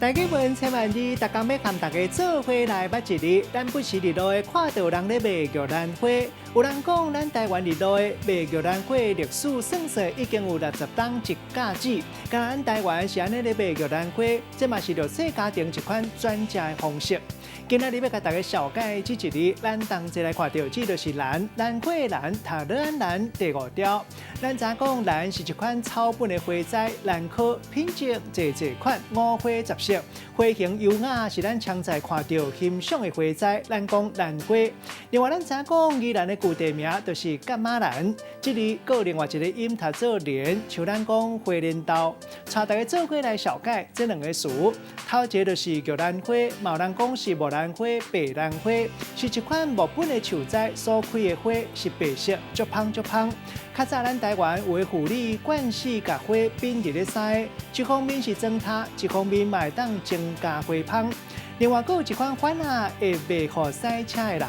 大家問千萬字，逐工欲共大家做伙來捌一字。咱不時佇路的看著人咧賣玉蘭花，有人講咱台灣佇路的賣玉蘭花歷史算算已經有六十冬一甲子。敢咱台灣是按呢咧賣玉蘭花，這嘛是弱勢家庭一款轉食的方式。今仔日欲共大家紹介這一字，咱同齊來看著，這就是蘭，蘭花的蘭，讀樂安蘭第五條。咱知影講蘭是一款草本的花材，蘭科品種濟濟款，五花十色，花型優雅，是咱常在看著欣賞的花材。咱講蘭花。另外，咱知影講宜蘭的舊地名就是噶瑪蘭，這裡閣有另外一個音讀做蓮，像咱講花蓮豆。帶大家做伙來紹介這兩個詞，頭一个就是玉蘭花，嘛有人講是木蘭花、白蘭花，是一款木本的樹栽，所開的花是白色，足芳足芳。較早咱台灣有的婦女慣勢共花爿佇咧饞，一方面是妝頭，一方面嘛會當增加花芳。另外，閣有一款番仔會賣予賽車的人。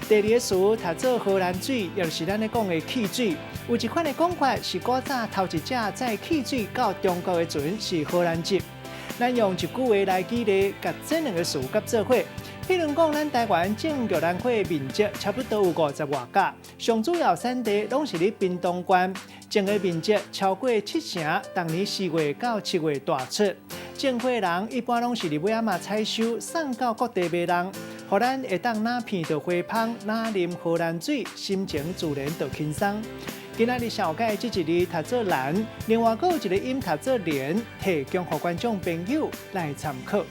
第二個詞讀做荷蘭水，也就是咱咧講的汽水。有一款的講法是古早頭一隻載汽水到中國的船是荷蘭籍。咱用一句話來舉例，共這兩個詞佮做伙。譬如講，咱台灣種玉蘭花的面積差不多有五十外甲，上主要產地攏是佇屏東縣，種的面積超過七成，逐年四月到七月大出。種花人一般攏是佇尾仔嘛採收，送到各地賣人，予咱會當若鼻著花芳，若啉荷蘭水，心情自然就輕鬆。今仔日紹介這一字讀做蘭，另外閣有一個音讀做蓮，提供予觀眾朋友來參考。